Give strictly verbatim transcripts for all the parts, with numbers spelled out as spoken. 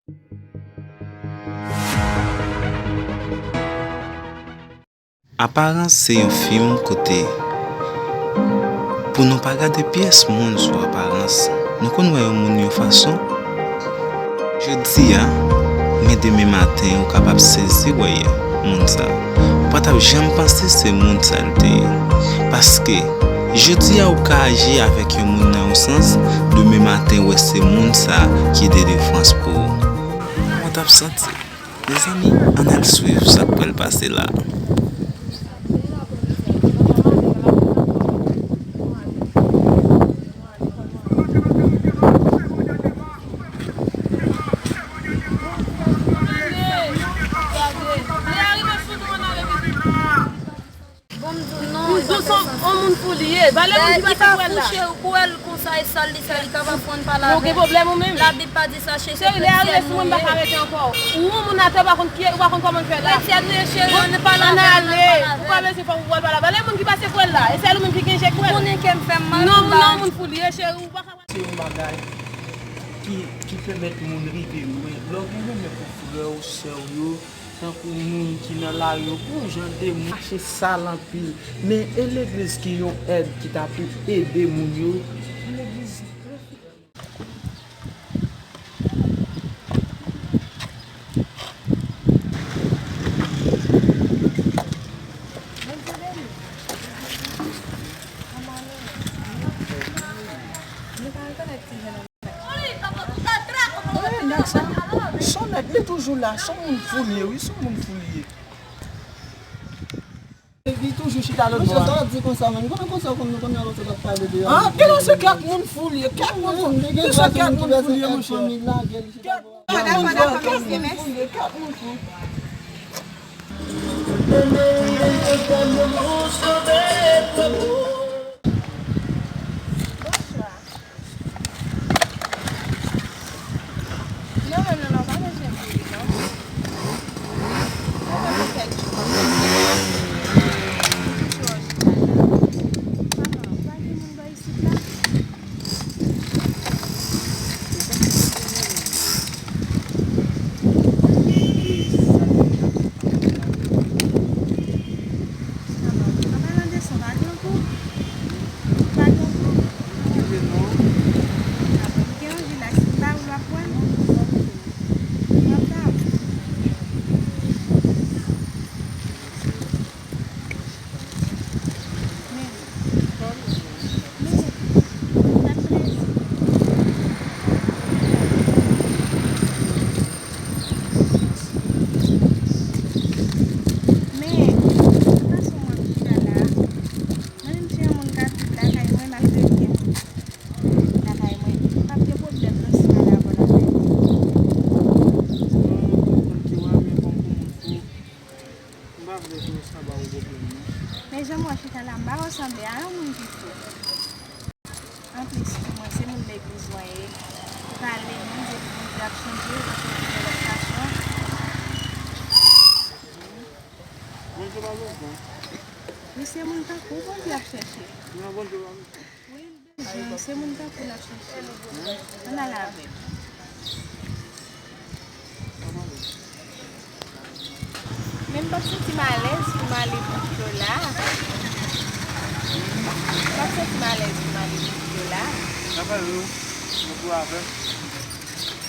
Aparans se yon fim kote, pou nou pa gade pyès moun sou aparans, nou konn wè yon moun yon fason. Jodi a, men demen maten ou kapab sezi wè moun sa. Ou pa t ap janm panse se moun sa l te ye. Paske, jodi a ou ka aji avèk yon moun nan yon sans, demen maten wè se moun sa ki delivwans pou ou. Kòman w t ap santi? Mezanmi, ann al swiv sa k pral pase la. Bon, m di w non, e pa fè sans. Yon moun fou li ye. Valè moun ki pase pou èl la. Pou èl konsa, e sa l di sa, li kapab pran l pa lavèl. Ou gen pwoblèm ou menm? Labib pa di sa, cheri. Cheri, lè a rive sou mwen, m pa ka rete ankò. Ou yon moun atè, ou pa konn ki, ou pa konn kòman l fè la. Cheri, ann pa lavèl, ann pa lavèl. Ou pa bezwen fè pou èl pa lavèl. Valè moun ki pase pou èl la. E sèl ou menm ki gen je pou èl. Ou konnen kè m fè m mal. Non, non, moun fou li ye, cheri, ou pa ka. Se yon bagay ki, ki pèmèt moun rive lwen. Lè w gen renmen pou frè w, sè w yo, tankou moun ki nan lari yo, pou yon jan de moun mache sal anpil. Men e legliz ki yon èd ki ta pou ede moun yo. Legliz. Nèg sa, se yon nèg, li toujou la, se yon moun fou li ye, wi, se yon moun fou li ye. Li toujou chita lòt bò a. Monchè, sa w ap di konsa, menm? Konnen konsa, kòm nou konnen alò, se t ap pale de a. Ah, kilè se kèk moun fou li ye, kèk moun fou. Kilè se kèk moun fou li ye, monchè. Kèk moun fou li ye, kèk moun fou. Non, non, non, non, pa bezwen kouri, non. Pa bezwen fè tchou, pa bezwen fè tchou, pa bezwen fè tchou. Pa gen moun bò isit la. An palan de sa, w pa gen yon gwo? W pa gen yon gwo? M gen yon ji la, si m ba ou l, w ap bwè l? M ap ba ou. Men, men, sa k plezi. Men, fason mwen chita la, mwen menm se yon moun k ap viv lakay mwen, m ap viv byen lakay mwen. M p ap gen pwoblèm non si m ale avè w lakay mwen. M pa vle pou sa ba ou pwoblèm non. Men jan m wè w chita la, m pa wè w sanble a yon moun ki fou. Anplis, di mwen, se moun legliz mwen ye. Ou ka ale menm, depi Bondye ap chanje, ou ap chanje yon lòt fason. Bondye pa bezwen. Wi, se moun tankou w Bondye ap chèche. Non, Bondye pa bezwen. Wi, l bezwen. Se moun tankou w l ap chèche. Ann al avè l. Men m p ap santi m alèz pou m ale pou m kite w la. M p ap santi m alèz pou m ale pou m kite w la. N ap ale, wi. Mwen tou avè m.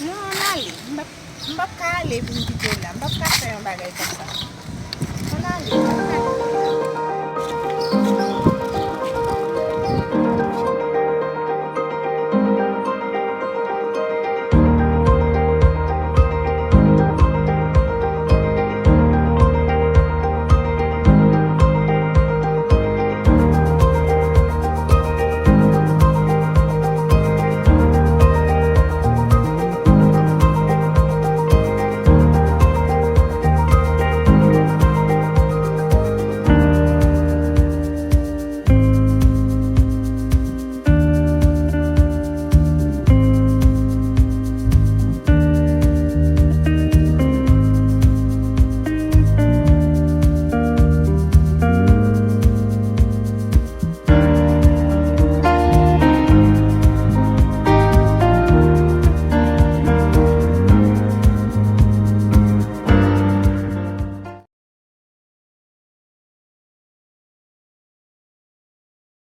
Non, ann ale. M p ap, m p ap ka ale pou m kite w la. M p ap ka fè yon bagay konsa. Ann ale.